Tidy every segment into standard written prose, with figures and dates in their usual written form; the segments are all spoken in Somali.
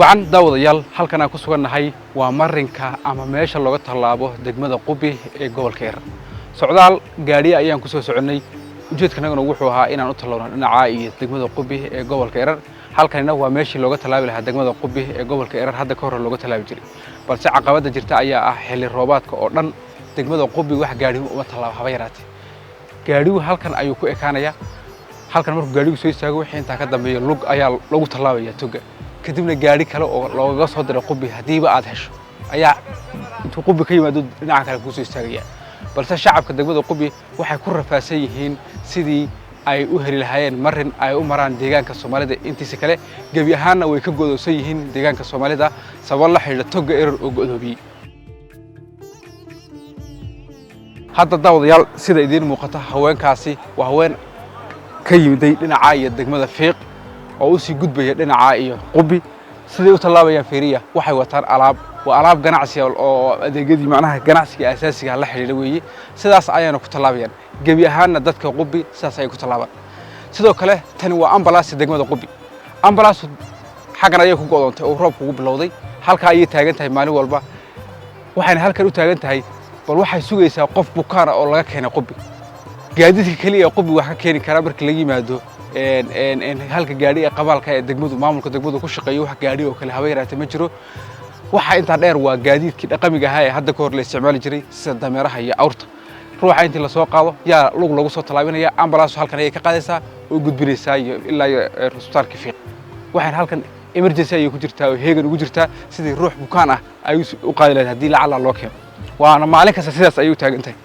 Wacan daawadayaal, halkan aan ku sugannahay waa marinka ama meesha looga tallaabo degmada Qubi ee gobolka Erar. Socdaal gaadhiya ayaan ku soo soconnay. Ujeedkanaguna wuxuu ahaa inaan u tallowno dhinaca iyo degmada Qubi ee gobolka Erar. Halkanina waa meeshii looga tallaabi lahaa degmada Qubi ee gobolka Erar, hadda ka hor looga tallaabi jiray, balse caqabadda jirta ayaa ah xilli roobaadka oo dhan degmada Qubi wax gaadhigu uma tallaabo haba yaraatee. Gaadhigu halkan ayuu ku ekaanayaa. Halkan markuu gaadhigu soo istaago, wixii intaa ka dambeeya lug ayaa lagu tallaabaya toga. Kadibna gaadhi kale oo loogaga soo diray Qubi, haddiiba aad hesho, ayaa intuu Qubi ka yimaado dhinaca kale kuusoo istaagaya. Balse shacabka degmada Qubi waxay ku rafaadsan yihiin sidii ay u heli lahaayeen marin ay u maraan deegaanka Soomaalida intiisa kale. Gebi ahaanna way ka go'doonsan yihiin deegaanka Soomaalida sabab la xidhiidha toga Erar oo go'doomiyey. Hadda daawadayaal, sida idiin muuqata, haweenkaasi waa haween ka yimiday dhinaca iyo degmada Fiiq oo u sii gudbaya dhinaca iyo Qubi. Siday u tallaabayaan fiiriya. Waxay wataan alaab, waa alaab ganacsi oo adeegyadii macnaha ganacsiga asaasiga la xidhiidha weeye. Sidaas ayaana ku tallaabayaan. Gebi ahaanna dadka Qubi sidaas ayay ku tallaabaan. Sidoo kale tani waa ambalaasta degmada Qubi. Ambalaastu xaggan ayay ku go'doontay oo roobku ugu bilowday. Halkaa ayay taagan tahay maalin walba. Waxayna halkan u taagan tahay bal waxay sugaysaa qof bukaana oo laga keenay Qubi. Gaadiidka keliya ee Qubi wax ka keeni karaa marka laga yimaado halka gaadhi ee qabaalka ee degmadu, maamulka degmadu ku shaqeeyo, wax gaadhi oo kale haba yaraatee ma jiro. Waxa intaa dheer waa gaadiidkii dhaqamiga ahaa ee hadda ka hor la isticmaali jiray, sida dameeraha iyo awrta. Ruuxa intii lasoo qaado yaa lug lagu soo tallaabinaya. Ambalaasu halkan ayay ka qaadaysaa oo gudbinaysaa iyo ilaa iyo cusbitaalka Fiiq. Waxaan halkan emergency ayay ku jirtaa oo heegan ugu jirtaa sidii ruux bukaan ah ay u qaadi lahayd haddii lacala loo keeno. Waana maalin kasta sidaas ayay u taagan tahay.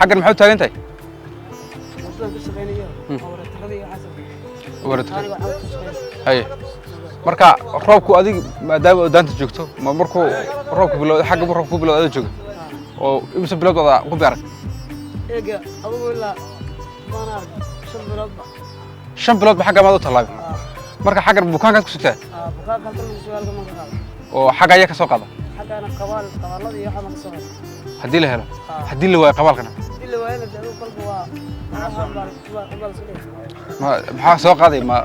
Xaggan maxay u taagan tahay? Wadada ka shaqeynayo oo wareetarada iyo waxaas. Wareetarada. Aniga waxaan ka shaqeynaya. Haye, marka roobku adig maadaama oo daanta joogto, ma markuu roobku bilowday xagga buu roobku ku bilowday adoo jooga oo imise bilood wada Qubi arag? Eega adigu ilaa maana arag 5 biloodba. 5 bilood ba xagga maad u tallaabay? Marka xaggan bukaankaad ku sugtaa? Bukaanka halkan lagu soo, halkan ka qaado. Oo xagga ayaa ka soo qaada? Xaggana qabaal, qabaalada iyo waxaa ka soo qaada. Haddii la helo. Haddii la waayo qabaalkana? Haddii la waayana dee adigu kolba waa waxaan baa la isku dhigay. Ma maxaa soo qaaday? Ma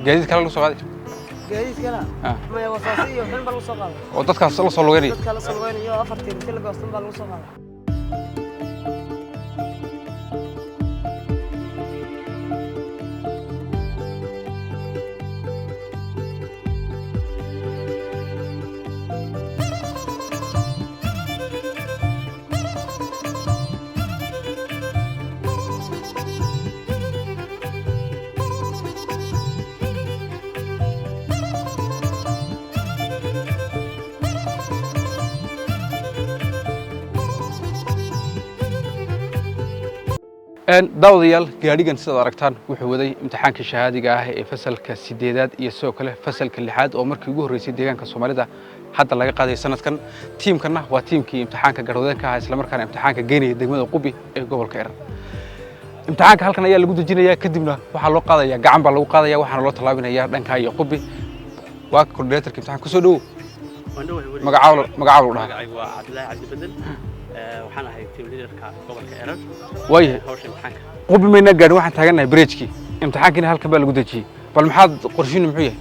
gaadiid kale lagu soo qaaday? Gaadiidkana maya, wasaasi iyo xun baa lagu soo qaada. Oo dadkaas la soo lugeynaya? Dadka la soo lugeynayo, afartii inti la goostan baa lagu soo qaada. Daawadayaal, gaadhigan sidaad aragtaan wuxuu waday imtixaankii shahaadiga ah ee fasalka sideedaad iyo sidoo kale fasalka lixaad oo markii ugu horreysay deegaanka Soomaalida hadda laga qaaday sanadkan. Tiimkanna waa tiimkii imtixaanka garwadeenka ahaa, islamarkaana imtixaanka geynaya degmada Qubi ee gobolka Erar. Imtixaanka halkan ayaa lagu dejinayaa, kadibna waxaa loo qaadaya, gacan baa lagu qaadaya, waxaana loo tallaabinayaa dhanka iyo Qubi. Waa coordinatorka imtixaanka, kusoo dhowow. Waan dhawahay weli. Magacaabo, magacaabo lagu dhahaa? Magacaygu waa Cabdilaahi Cabdibedel. Waxaan ahay team leaderka gobolka Erar. Waayahay. Hawsha imtixaanka. Qubi maynaa gaadhin, waxaan taagannahay bridgekii. Imtixaankiina halkan baa lagu dejiyey. Bal maxaad qorshiinu muxuu yahay?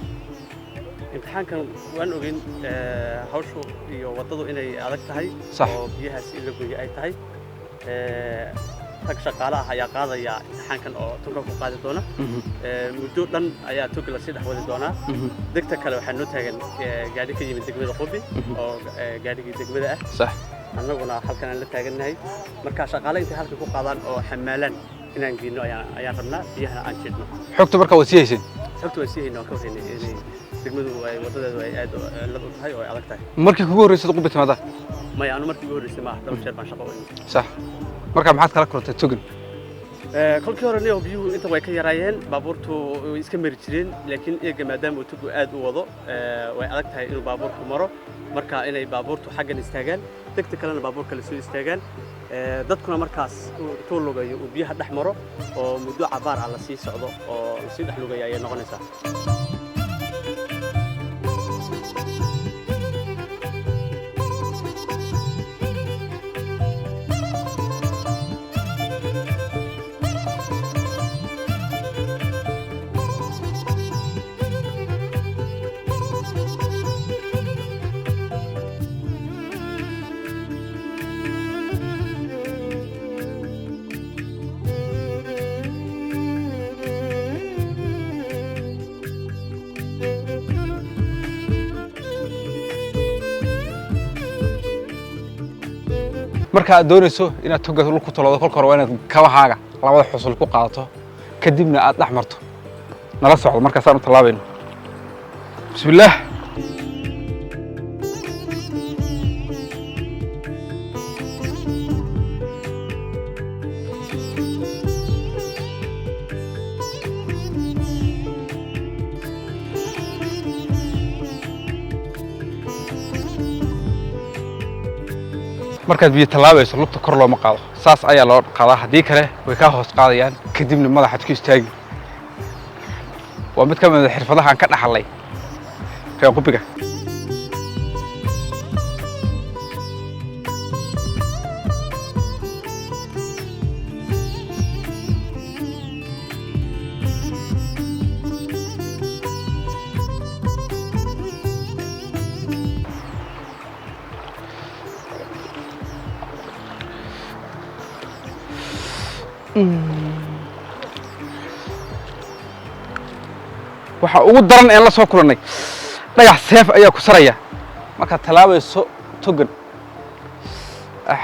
Imtixaankan waan ogeyn hawshu iyo waddadu inay adag tahay oo biyahaas in la gooyo ay tahay. Rag shaqaale ah ayaa qaadaya imtixaankan oo toga ku qaadi doona. Muddo dhan ayaa toga lasii dhex wadi doonaa. Degta kale waxaa noo taagan gaadhi ka yimid degmada Qubi oo gaadhigii degmada ah. Annaguna halkan aan la taagannahay. Marka shaqaale intay halkan ku qaadaan oo xamaalaan inaan geyno ayaan rabnaa, biyahana aan jiidhno. Xogta marka waad sii hayseen? Xogta waan sii hayna, waan ka warhaynay inay degmadu ay wadadeedu ay aad cillad u tahay oo ay adag tahay. Markii kugu horreysay Qubi timaadaa? Maya, anu markii ugu horreysay maaha, dhowr jeer baan shaqo u imid. Sax. Marka maxaad kala kulantay togan? Kolkii hore niyo biyuhu inta way ka yaraayeen, baabuurtu way iska mari jireen, laakiin eega maadaama uu togu aad u wado, way adag tahay inuu baabuurku maro. Marka inay baabuurtu xaggan istaagaan, degta kalena baabuurka la soo istaagaan, dadkuna markaas intuu lugayo uu biyaha dhex maro oo muddo cabaar ah la sii socdo oo lasii dhex lugayo ayay noqonaysaa. Marka aad doonayso inaad toga dhul ku taloodo, kolka hore waa inaad kabahaaga labada xusul ku qaadato, kadibna aad dhex marto. Nala socdo markaasaan u tallaabayno. Bismillaah. Markaad biyo tallaabayso, lugta kor looma qaado, saas ayaa loo qaadaa. Haddii kale way kaa hoos qaadayaan, kadibna madaxaad ku istaagi. Waa mid ka mid a xirfadaha aan ka dhaxalay reer Qubiga. Waxaa ugu daran een la soo kulannay, dhagax seef ayaa ku saraya markaad tallaabayso togan.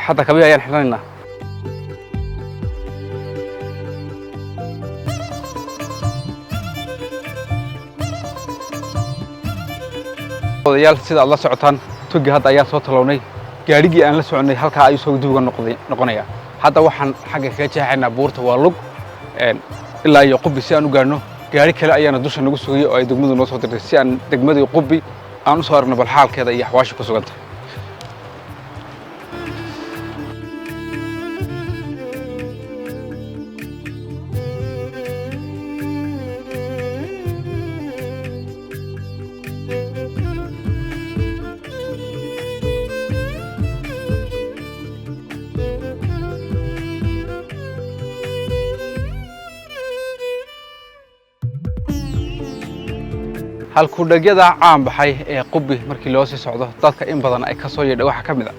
Hadda kabihi ayaan xidhanaynaa. Odayaal, sida aad la socotaan, togi hadda ayaan soo talownay. Gaadhigii aan la soconay halkaa ayuu soo dib uga noqday noqonayaa. Hadda waxaan xagga kaga jeexaynaa buurta, waa lug ilaa iyo Qubi si aan u gaadhno. Gaari kale ayaana dusha nagu sugayay oo ay degmadu noo soo dirtay si aan degmadii Qubi aan u soo aragno bal xaalkeeda iyo axwaasha ku suganta. Halkudhagyada caan baxay ee Qubi markii loo sii socdo dadka in badan ay ka soo yeedha waxaa ka mid a: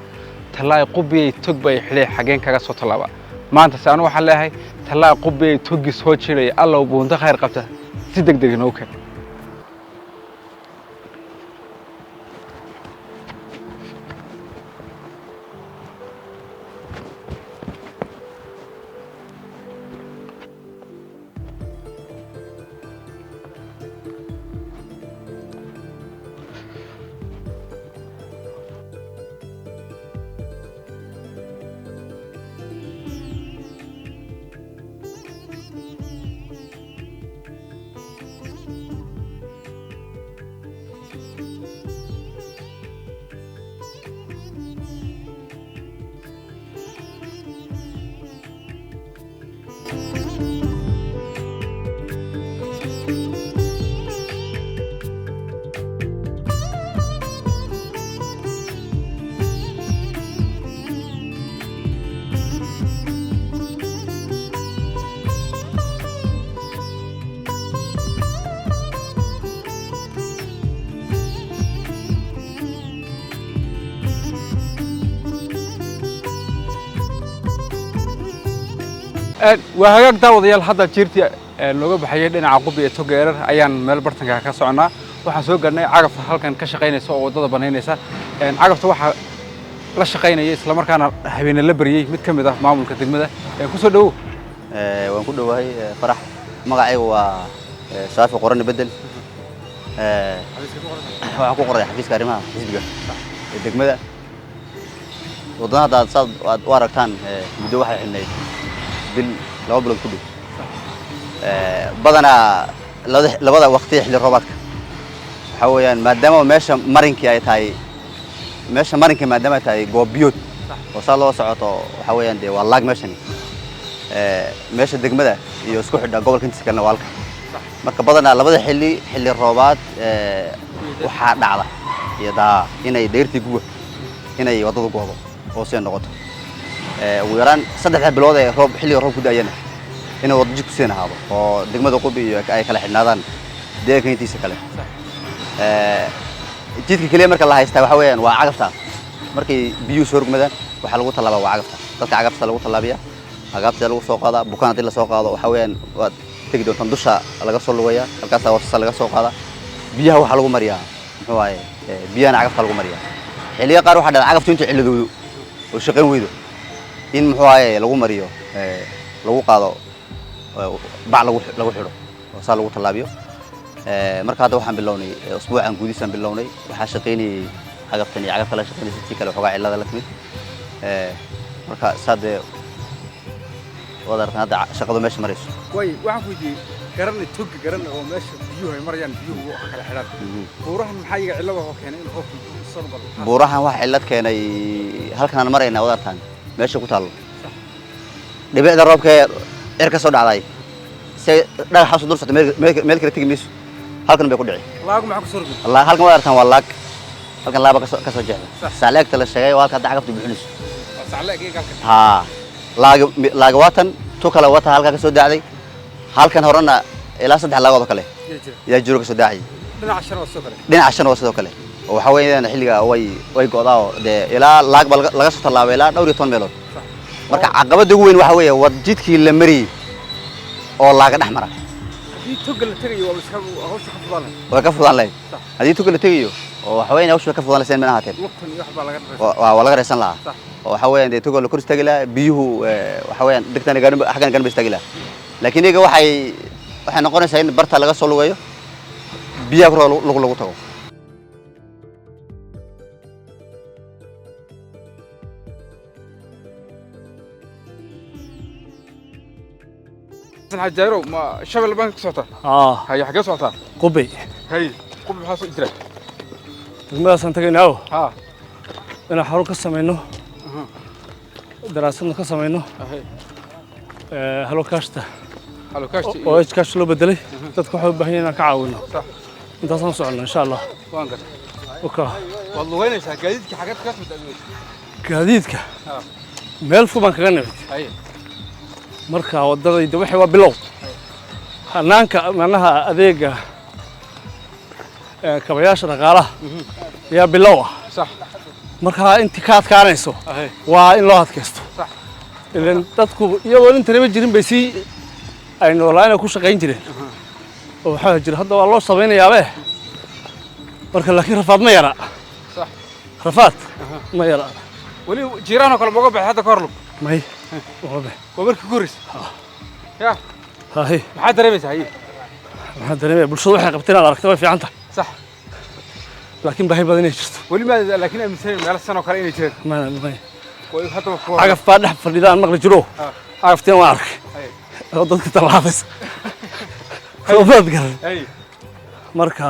"Tallaay Qubiyay, tog bay xidhay, xageen kaga soo tallaaba?" Maanta se anu waxaan leeyahay: tallaay Qubiyay, toggii soo jiraya, Allow buunto khayr qabta si deg deg inoogu keen. Waa hagaag, daawadayaal. Hadda jiirtii nooga baxayay dhinaca Qubi ee toga Erar ayaan meel bartanka ka soconaa. Waxaan soo gaarnay cagafta halkan ka shaqaynaysa oo waddada banaynaysa. Cagafta waxaa la shaqaynaya islamarkaana habeene la bariyey mid ka mid ah maamulka degmada. Kusoo dhowow. Waan ku dhowahay, Farax. Magacayga waa Shaafi Qorane Bedel. Waxaan ku qoray xafiiska arrimaha xisbiga ee degmada. Waddada hadda aad saad aad u aragtaan, muddo waxay xidhnayd bil. 2 bilood ku dhow. Badanaa labada waqti xilli roobaadka waxaa weeyaan maadaama meesha marinkii ay tahay, meesha marinkii maadaama ay tahay goob biyood oo saa loo socoto, waxaa weeyaan dee waa laag meeshani. Meesha degmada iyo isku xidha gobolka intiisa kalena waa halka. Marka badanaa labada xilli, xilli roobaad, waxaa dhacda iyadaa inay dayrtii guga inay waddadu go'do oo sii noqoto. Ugu yaraan 3 bilood ee roob, xilliga roob ku da'ayana inay waddo jidku sii ahaado oo degmada Qubi iyo ay kala xidhnaadaan deegaanka intiisa kale. Jidka keliya marka la haystaa waxa weeyaan waa cagafta. Markay biyuhu soo rogmadaan waxaa lagu tallaabaa waa cagafta. Dadka cagafta lagu tallaabiyaa, cagafta lagu soo qaadaa. Bukaan haddii la soo qaado waxa weeyaan waad tegi doontaan, dusha laga soo lugayaa, halkaasaa hoosasa laga soo qaadaa. Biyaha waxaa lagu mariyaa muxuu ahaye, biyahana cagafta lagu mariyaa. Xilliyo qaar waxaa dhacda cagaftu intuu cilladowdo oo shaqayn weydo in muxuu ahaye lagu mariyo, lagu qaado bac lagu xidho oo saa lagu tallaabiyo. Marka hadda waxaan bilownay usbuucan gudihiisaan bilownay. Waxaa shaqaynayay cagaftan iyo cagaf kale shaqaynaysa, tii kale waxoogaa cillada la timid. Marka saa dee waad aragtaan hadda shaqadu meesha marayso. Way waxaan ku weydiiyey garanay toga garanay oo meesha biyuhu ay marayaan, biyuhu waxa kala xidhaan buurahan, maxaa iyaga cillada oo keenay in roobku soo galo? Buurahan waxa cillad keenay halkan aan maraynaa, waad aragtaan meesha ku taallo dhibicda roobka ee cir ka soo dhacday si dhagaxaas u dul socto, meel kale tegi mayso, halkan bay ku dhici. Laagu maxaa ku soo rogay? Halkan waad aragtaan waa laag, halkan laaba kasoo jeexda. Sacleegta la sheegay waa halka hadda cagaftu buuxinayso. Waa sacle eeg halkan. Haa, laaga laaga waatan tu kale wata halkaa ka soo daacday, halkan horena ilaa 3 laagood oo kale yaa jira, yaa jiro ka soo daacay. Dhinaca shan waa soo kale. Dhinaca shan waa sidoo kale oo waxaa weeyaan xilliga way go'daa oo dee ilaa laag baa laga soo tallaabay ilaa dhowr iyo toban meelood. Marka caqabadda ugu weyn waxaa weeye wad jidkii la mariyey oo laaga dhex mara. Haddii toga la tegayo waa iska hawsha ka fudaan lahayd. Way ka fudaan lahayd haddii toga la tegayo oo waxa weeyaan hawsha way ka fudaan lahayd mana ahaateen. Lugtan iyo wax baa laga raysan. Waa laga raysan lahaa. Oo waxa weeyaan dee toga la kor istaagi lahaa, biyuhu waxa weeyaan degtana gaadhin, xaggan gaadhin ba istaagi lahaa. Laakiin iyaga waxay noqonaysaa in barta laga soo lugeeyo, biyaha kor lug lagu tago. Xasan Xaaji Jayro, ma Shabelle Bank ka socotaa? Aa. Haye, xaggee socotaa? Qubay. Hay, Qubi maxaa soo jira? Degmadaasaan tagaynaa oo haa inaan xarun ka samayno, daraasadna ka samayno Hello Cashta Hello Cashti oo H Cash loo bedelay. Dadka waxay u baahan yihiin inaan ka caawino. Intaasaan soconna insha Allah. Waan gartay. Oka. Waad lugeynaysaa, gaadiidkii xaggeed kaga timid aad weysay? Gaadiidka meel fog baan kaga nimid. Marka waddadayda waxay waa bilow hanaanka macnaha adeega kabayaasha dhaqaalaha ayaa bilow ah. Marka intii ka adkaanayso waa in loo adkaysto. Ilan dadku iyagoo intanaba jirin bay sii ay noolaa ku shaqayn jireen oo waxaa jira hadda waa loo samaynayaabee. Marka laakiin rafaad ma yara. Rafaad ma yara. Weli jiiraan oo kale ma uga baxay hadda ka hor lug? May, uma bix. Waa markii ugu horreysay ya? Haye. Maxaad dareemaysaa haye? Maxaan dareemaya? Bulshadu waxay qabteen inaad aragta way fiican tahay. Laakiin baahi badan inay jirto. Weli maad laakiin aaminsanayn meelo san oo kale inay jireen? May. Way hadda ma ku Cagaf baa dhex fadhida aan maqli jiro. Cagaftiin waan arkay oo dadka tallaabaysa, soo maad garan. Marka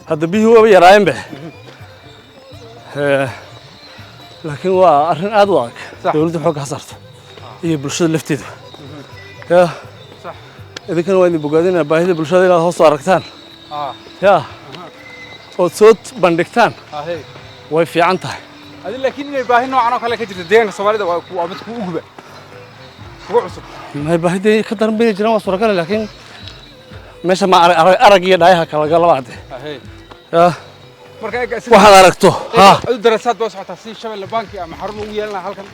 hadda biyuhu waaba yaraayeen be. Laakiin waa arrin aad u adag. Dowladda xoogga ha saarto iyo bulshada lafteedu ya. Idinkana waa idin bogaadinaa baahida bulshada inaad hoos u aragtaan ya ood soo bandhigtaan. Way fiican tahay. Adi laakiin inay baahi noocan oo kale ka jirto deegaanka Soomaalida waa mid kugu uguba, kugu cusub. May, baahidii ka daran bayna jiraan, waa suuragal, laakiin meesha ma arag iyo dhaayaha kala galaba de. Ya. Marka eega Waxaad aragto ha. Adu darasaad baa socotaa si Shabelle Banki ama xarun ugu yeelan lahaa halkan.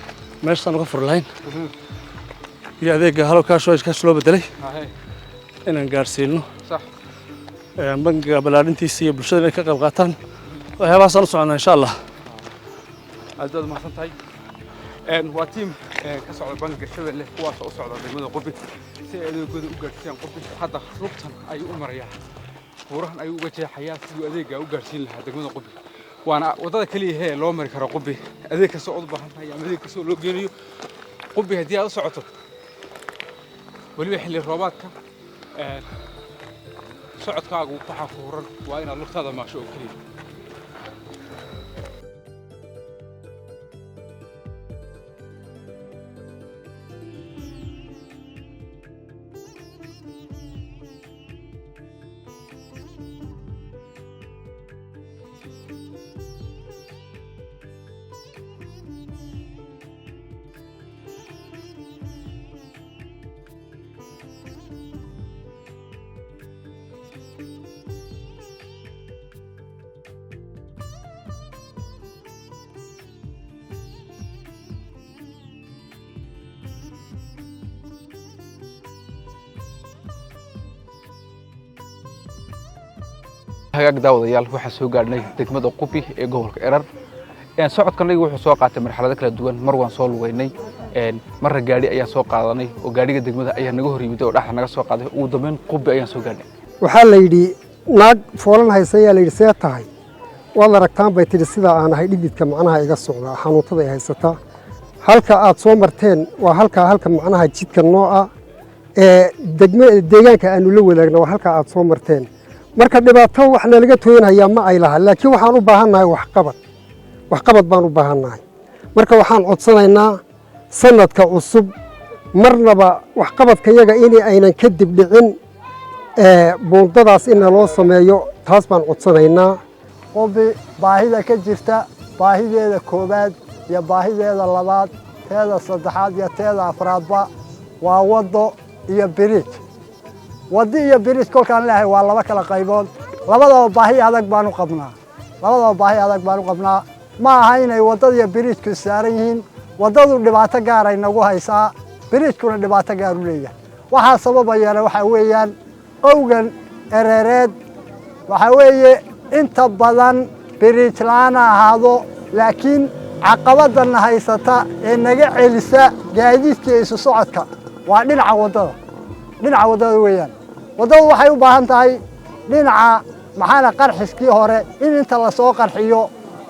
Meeshaan uga furi lahayn iyo adeega Hello Cash oo Cash loo bedelay inaan gaarsiino bangiga ballaadhintiisa iyo bulshada inay ka qayb qaataan, waxyaabahaasaan u soconaa insha Allah. Aad baad mahadsan tahay. Waa tiim ka socda bangiga Shabeelle kuwaas oo u socda degmada Qubi si ay adeegooda u gaarsiiyaan Qubi. Hadda lugtan ayuu u marayaa, buurahan ayuu uga jeexayaa siduu adeegga u gaarsiin lahaa degmada Qubi, waana waddada keliya ee loo mari karo Qubi. Adeeg kasta ood u baahan tahay ama adeeg kasta oo loo geenayo Qubi haddii aad u socoto. Weliba xilli roobaadka socodkaagu waxaa ku huran waa inaad lugtaada maasho oo keliya. Hagaag daawadayaal, waxaan soo gaadhnay degmada Qubi ee gobolka Erar. Socodkanagi wuxuu soo qaatay marxalado kala duwan. Mar waan soo lugeynay, marra gaadhi ayaan soo qaadanay oo gaadhiga degmada ayaa naga hor yimid oo dhexda naga soo qaaday. Ugu dambeyn Qubi ayaan soo gaadhnay. Waxaa la yidhi naag foolan haysa ayaa la yidhi, "See tahay?" "Waad aragtaan," bay tidhi, "sidaa aan ahay, dhididka macnaha iga socda, xanuuntada ay haysataa. Halka aad soo marteen waa halkaa, halka macnaha jidka nooca ee degme deegaanka aanu la wadaagna waa halkaa aad soo marteen. Marka dhibaato wax nalaga tooyanhayaa ma ay laha, laakiin waxaan u baahannahay waxqabad, waxqabad baan u baahannahay. Marka waxaan codsanaynaa sanadka cusub marnaba waxqabadka yaga in aynan kadib dhicin buundadaas in naloo sameeyo, taas baan codsanaynaa." Qubi baahida ka jirta, baahideeda koowaad iyo baahideeda labaad, teeda saddexaad iyo teeda afraadba waa waddo iyo biriij. Waddo iyo biriij kolkaan leeyahay waa laba kala qaybood. Labadaba baahi adag baan u qabnaa, labadaba baahi adag baan u qabnaa. Ma aha inay waddada iyo biriijku saaran yihiin. Waddadu dhibaato gaaray nagu haysaa, biriijkuna dhibaato gaar u leeyahay. Waxaa sababayana waxaa weeyaan owgan ereereed. Waxaa weeye inta badan biriij la'aan ha ahaado, laakiin caqabadana haysata ee naga celisa gaadiidka iyo isu socodka waa dhinaca waddada, dhinaca waddada weeyaan. Waddadu waxay u baahan tahay dhinaca maxaana qarxiskii hore in inta lasoo qarxiyo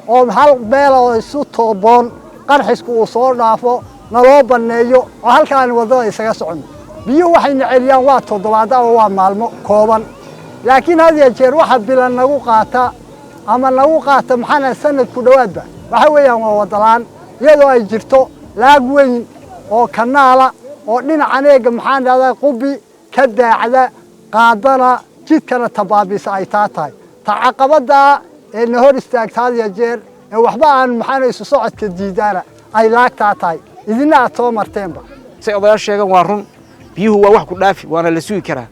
oo hal meela oo isu tooboon qarxisku uu soo dhaafo naloo banneeyo oo halkaan waddada isaga soconno. Biyuhu waxayna celiyaan waa toddobaad ama waa maalmo kooban, laakiin had iyo jeer waxa bilan nagu qaata ama nagu qaata maxaana sanad ku dhowaadba waxa weeyaan waa waddalaan, iyadoo ay jirto laag weyn oo kanaala oo dhinacan eega maxaan dhahdaa Qubi ka daacda qaadana jidkana tabaabisa ay taa tahay ta caqabaddaa ee na hor istaagta had iyo jeer ee waxba aan maxaana isu socodka diidaana ay laagtaa tahay, idina aad soo marteenba. Say odayaal sheegan waa run, biyuhu waa wax ku dhaafi, waana la sugi karaa,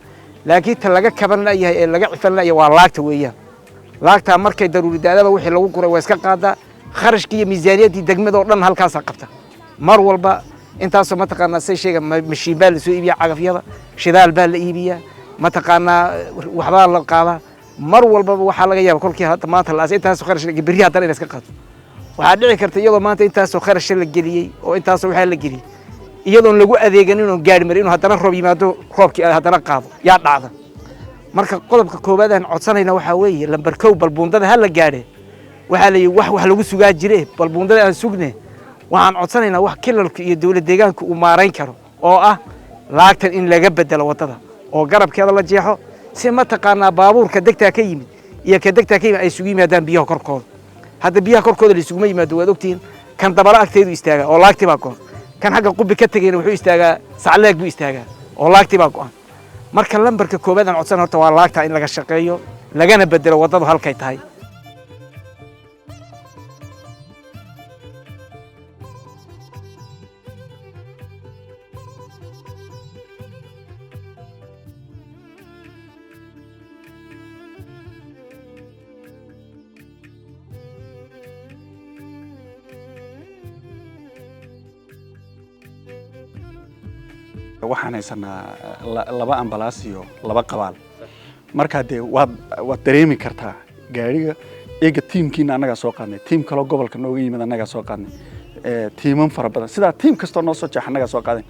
laakiin ta laga kaban la'yahay ee laga cifan la'yahay waa laagta weeyaan. Laagtaa markay daruuri daadaba wixii lagu guray waa iska qaadaa. Kharashkii iyo miisaaniyaddii degmada oo dhan halkaasaa qabta mar walba. Intaasoo mataqaanaa say sheega mashiin baa la soo iibiyaa, cagafyada shidaal baa la iibiyaa, mataqaanaa waxbaa la qaadaa mar walbaba. Waxaa laga yaaba kolkii hadda maanta la aasay intaasoo kharash berri haddana ina iska qaato. Waxaa dhici karta iyadoo maanta intaasoo kharasha la geliyey oo intaasoo waxaa la geliyey iyadoon lagu adeeganin oon gaari marin inuu haddana roob yimaado, roobkii haddana qaado yaa dhacda. Marka qodobka koowaad aan codsanayna waxaa weeye lambar 1, bal buundada ha la gaadhe. Waxaa la yidhi wax lagu sugaa jire, bal buundada aan sugne. Waxaan codsanaynaa wax kilalka iyo dowlad deegaanka uu maarayn karo oo ah laagtan in laga bedelo waddada oo garabkeeda la jeexo, si mataqaanaa baabuurka degtaa ka yimid iyo ka degtaa ka yimid ay isugu yimaadaan biyaha korkooda. Hadda biyaha korkooda la isuguma yimaado, waad ogtihiin. Kan dabala agteedu istaagaa oo laagtii baa go'an, kan xagga Qubi ka tegayna wuxuu istaagaa Sacleeg buu istaagaa oo laagtii baa go'an. Marka lambarka koowaad aan codsan horta waa laagta in laga shaqeeyo lagana bedelo waddadu halkay tahay. Waxaan haysanaa laba ambalaas iyo laba qabaal. Markaa dee waad dareemi kartaa gaariga eega tiimkiina annagaa soo qaadnay, tiim kaloo gobolka nooga yimid annagaa soo qaadnay, tiiman fara badan sidaa tiim kastoo noo soo jeex annagaa soo qaadan.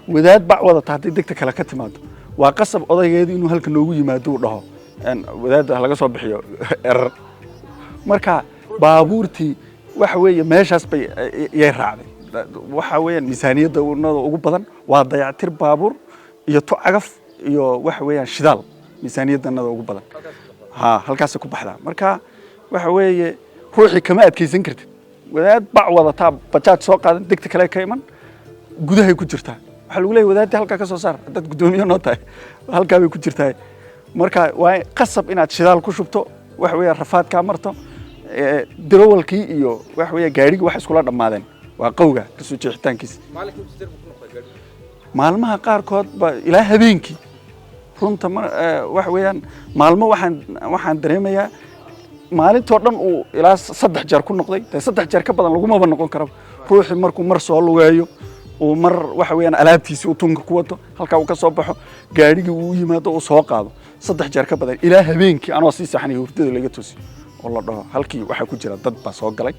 Wadaad bac wadata haddii degta kale ka timaado, waa qasab odaygeedu inuu halka noogu yimaado uu dhaho wadaadda ha laga soo bixiyo Erar. Marka baabuurtii waxa weeye meeshaas bay yay raacday. Waxa weeyaan miisaaniyadda unada ugu badan waa dayactir baabuur. Iyo tu cagaf iyo waxa weeyaan shidaal miisaaniyaddanada ugu badan ha halkaasay ku baxdaa. Marka waxa weeye ruuxii kama adkaysan kartid, wadaad bac wadataa bajaaj soo qaadan, degta kale ka iman, gudahay ku jirtaa. Waxaa lagu leeyahay wadaadii halkaa ka soo saar, haddaad guddoomiye noo tahay halkaa bay ku jirtaa. Marka waa qasab inaad shidaal ku shubto, waxa weeye rafaad kaa marto. Darawalkii iyo waxa weeye gaadhigii wax iskula dhammaadeen waa qawga kasoo jeexitaankiisa. Maalmaha qaarkood ba ilaa habeenkii runta ma waxa weeyaan maalmo waxaan dareemayaa maalintoo dhan uu ilaa 3 jeer ku noqday. Dee 3 jeer ka badan lagumaba noqon karaba. Ruuxii markuu mar soo lugeeyo, uu mar waxa weeyaan alaabtiisii uu tunka ku wato halkaa uu ka soo baxo, gaadhigii uu u yimaado uu soo qaado, 3 jeer ka badan ilaa habeenkii anoo sii saxanaya hurdada laga toosiyo oo la dhaho halkii waxaa ku jira dad baa soo galay.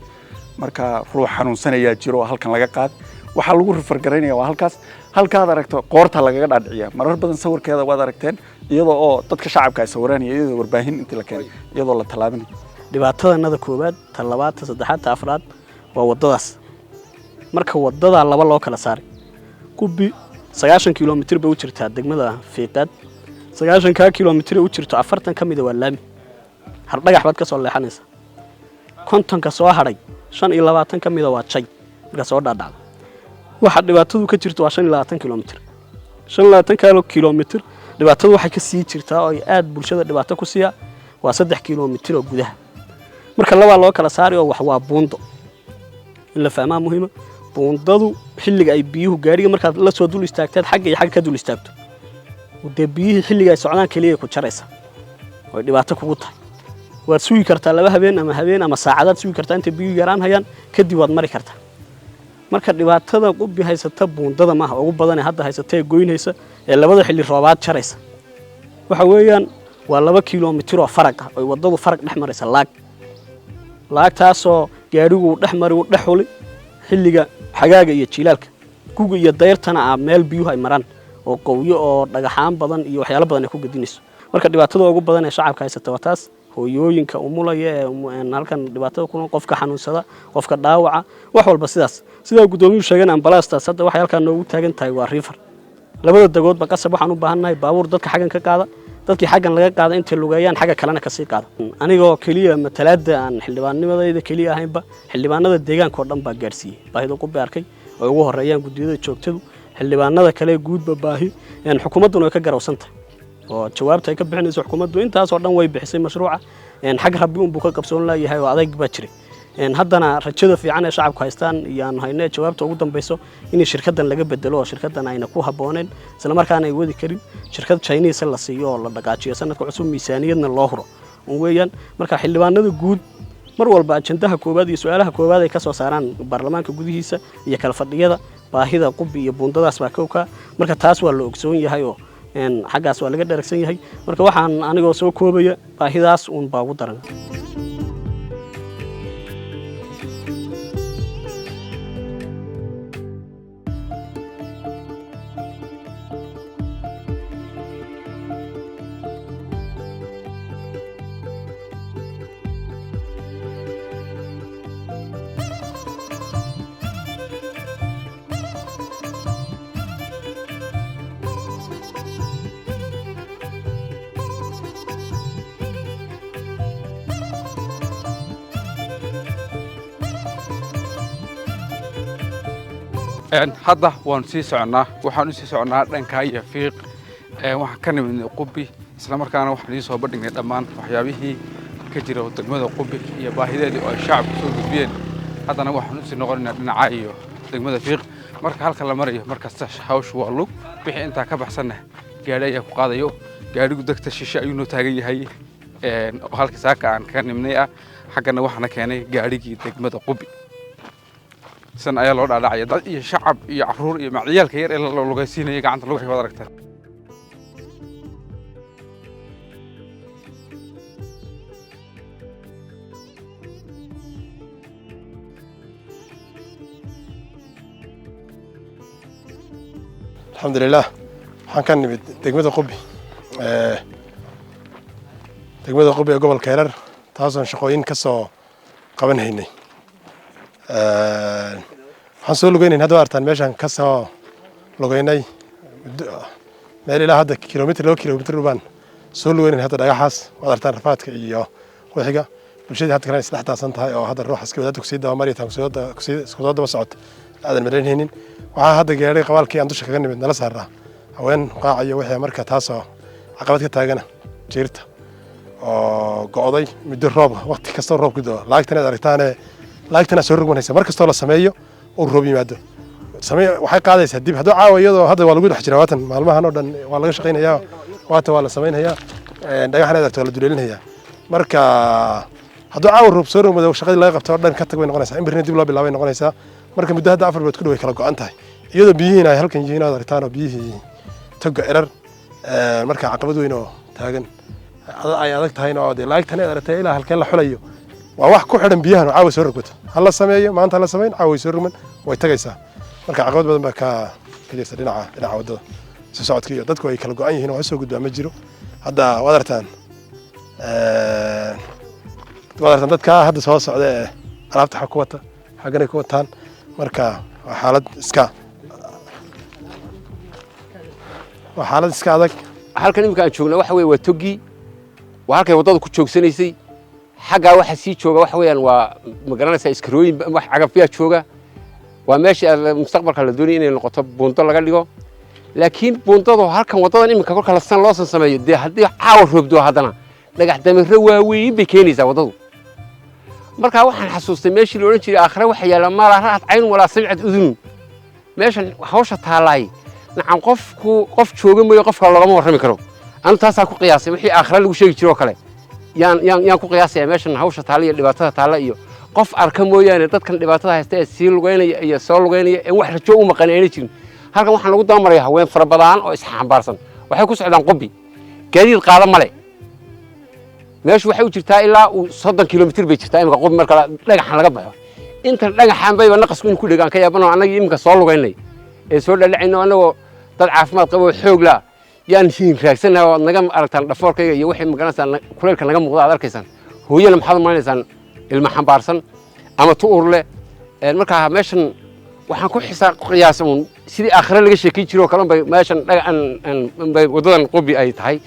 Marka ruux xanuunsanayaa jiro oo halkan laga qaaday, waxaa lagu refer garaynaya waa halkaas. Halkaad aragto qoorta lagaga dhaadhiciya. Marar badan sawirkeeda waad aragteen iyadoo oo dadka shacabka ay sawiraan, iyadoo warbaahin intii la keenay iyadoo la tallaabinayo. Dhibaatadanada koowaad, ta labaad, ta saddexaad, ta afraad waa waddadaas. Marka waddadaa laba loo kala saaray, Qubbi 90 kilomitir bay u jirtaa degmada Fiiqaad. 90-kaa kilomitir u jirto, 40 ka mida waa laami, hardhagax baad ka soo leexanaysaa. 50-ka soo hadhay, 25 ka mida waa jay. Markaa soo dhaadhacdo, waxa dhibaatadu ka jirto waa 25 kilomitir. 25 kilomitir dhibaatadu waxay ka sii jirtaa oo ay aad bulshada dhibaato ku siiya waa 3 kilomitir oo gudaha. Marka labaa loo kala saari oo wax waa buundo, in la fahmaa muhiima. Buundadu xilliga ay biyuhu gaadhiga markaad la soo dul istaagteed xagga iyo xagga ka dul istaagto, dee biyihii xilliga ay socdaan keliya ku jaraysa oy dhibaato kugu tahay. Waad sugi kartaa 2 habeen ama habeen ama saacadaad sugi kartaa intay biyuhu yaraan hayaan, kadib waad mari kartaa. Marka dhibaatada Qubbi haysata buundada maaha ugu badan ee hadda haysata ee goynaysa ee labada xilli roobaad jaraysa. Waxa weeyaan waa 2 kilomitir oo faraq ah oy waddadu faraq dhex maraysa, laag laagtaasoo gaadhigu uu dhex mari, uu dhex xuli xilliga xagaaga iyo jilaalka, guga iyo dayrtana ah meel biyuhu ay maraan oo qowyo oo dhagaxaan badan iyo waxyaalo badan ay ku gedinayso. Marka dhibaatada ugu badan ee shacabka haysata waa taas. Hooyooyinka umulaya ee halkan dhibaatada ku qofka xanuunsada, qofka dhaawaca, wax walba sidaas. Sidaa guddoomiyuhu sheegeen, ambalaastaas hadda waxay halkan noogu taagan tahay waa refer. Labada dagoodba qasab waxaan u baahannahay baabuur dadka xaggan ka qaada, dadkii xaggan laga qaada intay lugeeyaan xagga kalena kasii qaada. Anigoo keliya matalaada aan xildhibaannimadayda keliya ahaynba, xildhibaanada deegaanka oo dhan baa gaarsiiyey baahida Qubbi arkay oo ugu horeeyaan guddiyada joogtadu, xildhibaanada kale guudba baahi. Xukuumadduna way ka garawsan tahay oo jawaabta ay ka bixinayso xukuumaddu intaasoo dhan way bixisay mashruuca. Xag rabbi unbuu ka qabsoon laayahay oo adayg baa jiray. Haddana rajada fiican ee shacabku haystaan iyo aanu hayno jawaabta ugu dambayso in shirkaddan laga bedelo oo shirkaddan ayna ku habbooneen, isla markaana ay wadi karin, shirkad Chinese la siiyo oo la dhaqaajiyo sanadka cusub, miisaaniyadna loo huro un weeyaan. Marka xildhibaanada guud mar walba ajandaha koowaad iyo su-aalaha koowaad ay ka soo saaraan baarlamaanka gudihiisa iyo kala fadhiyada baahida Qubbi iyo buundadaas baa kowka. Marka taas waa la ogsoon yahay oo xaggaas waa laga dheragsan yahay. Marka waxaan anigoo soo koobaya, baahidaas uun baa ugu daran. Hadda waanu sii soconnaa, waxaan u sii soconnaa dhankaa iyo Fiiq. Waxaan ka nimidnay Qubbi, isla markaana waxaan idiin soo bandhignay dhammaan waxyaabihii ka jira degmada Qubbi iyo baahideedii oo ay shacabku soo gudbiyeen. Haddana waxaan usii noqonaynaa dhinaca iyo degmada Fiiq. Marka halka la marayo markasta hawshu waa lug, wixii intaa ka baxsanna gaadhi ayaa ku qaadayo. Gaadhigu degta shishe ayuu noo taagan yahay oo halkii saaka aan ka nimnay ah. Xaggana waxaana keenay gaadhigii degmada Qubbi. San ayaa loo dhaadhacaya dad iyo shacab iyo caruur iyo macdiyaalka yar ee la lugaysiinaya gacanta lagu hay, waad aragtaan. Alxamdulilah, waxaan ka nimid degmada Qubi, degmada Qubi ee gobolka Herar, taasoon shaqooyin ka soo qaban haynay. Waxaan soo lugeynayn hadda artaan meeshaan ka soo lugeynay Meel ilaa hadda kilomitr, 2 kilomitr baan soo lugeynayn hadda dhagaxaas. Waad aragtaan rafaadka iyo wixiga bulshadii hadda kalena isdhex daadsan tahay, oo hadda ruuxa iska wadaadda kusii dabamari taan isku soo daba socota aadan malaynaynin. Waxaa hadda gaadhay qabaalkii aan dusha kaga nimid nala saaraa haween qaac iyo wixii. Marka taasoo caqabad ka taagana jiirta oo go'day muddo roob, waqti kastoo roob ku da'o laagtan aad aragtaane, laagtana soo rogmanaysa. Mar kastoo la sameeyo oo roob yimaado samee, waxay qaadaysaa dib. Hadduu caawa iyadoo hadda waa lagu dhex jiraa, waatan maalmahan oo dhan waa laga shaqaynayaa, waata waa la samaynayaa, dhagaxan aad aragto waa la duleelinayaa. Marka hadduu caawa roob soo rogmado, shaqadii laga qabto oo dhan ka tag bay noqonaysaa, in birina dib loo bilaabay noqonaysaa. Marka muddo hadda 4 bilood ku dhow way kala go'an tahay, iyadoo biyihiina ay halkan yihiin, aad aragtaan, oo biyihii toga Erar. Marka caqabad weyn oo taagan ay adag tahayna oo dee laagtan aad aragtay ilaa halkeen la xulayo waa wax ku xidhan biyahan oo caawa soo rogmato. Ha la sameeyo maanta, ha la samayn, caawa way soo rogman, way tagaysaa. Marka caqabad badan baa ka jirta dhinaca waddada soo socodka, iyo dadku ay kala go'an yihiin, wax soo gudbaa ma jiro. Hadda waad aragtaan dadka hadda soo socda ee alaabta xag ku wata, xagganay ku wataan. Marka waa xaalad iska adag. Halkan iminka aan joogna waxa weeye waa toggii, waa halkay waddadu ku joogsanaysay. Xaggaa waxa sii jooga waxa weeyaan waa, ma garanaysaa, iskarooyin, wax cagafyaa jooga. Waa meesha mustaqbalka la doonaya inay noqoto buundo laga dhigo. Laakiin buundadu halkan waddadan iminka kolka lasan loo san sameeyo, dee haddii caawa roobdo, haddana dhagax damirro waaweyn bay keenaysaa waddadu. Marka waxaan xasuustay meeshii la odhan jiray aakhire waxa yaalla "ما لا رأت عين ولا سمعت أذن". Meeshan hawsha taalaay, nacam, qofku qof jooga mooye qof kale loogama warrami karo. Anu taasaa ku qiyaasay wixii aakhire lagu sheegi jiro oo kale yaan ku qiyaasaya meeshan hawsha taalla iyo dhibaatada taalla, iyo qof arka mooyaane dadkan dhibaatada haysta ee sii lugeynaya iyo soo lugeynaya ee wax rajo u maqan ayna jirin. Halkan waxaan lagu dabamaraya haween fara badan oo isxambaarsan, waxay ku socdaan Qubi. Gaadiid qaada male. Meeshu waxay u jirtaa ilaa uu 30 kilomitir bay jirtaa imika Qubi. Marka dhagaxan laga baxo, intan dhagaxan bayba naqasku in ku dhegaan ka yaabanoo. Annagii iminka soo lugaynay ee soo dhadhacayno, annagoo dad caafimaad qabo oo xoog laa yaan hiin raagsanahay, oo naga aragtaan dhafoorkayga iyo wixii, magaranaysaa, kuleylka naga muuqda aad arkaysaan. Hooyana maxaad umalaynaysaa ilma xambaarsan ama tu ur leh? Markaa meeshan waxaan ku xisaa qiyaasa uun sidii aakhire laga sheekin jiro oo kale unbay meeshan dhagaxan bay waddadan Qubi ay tahay.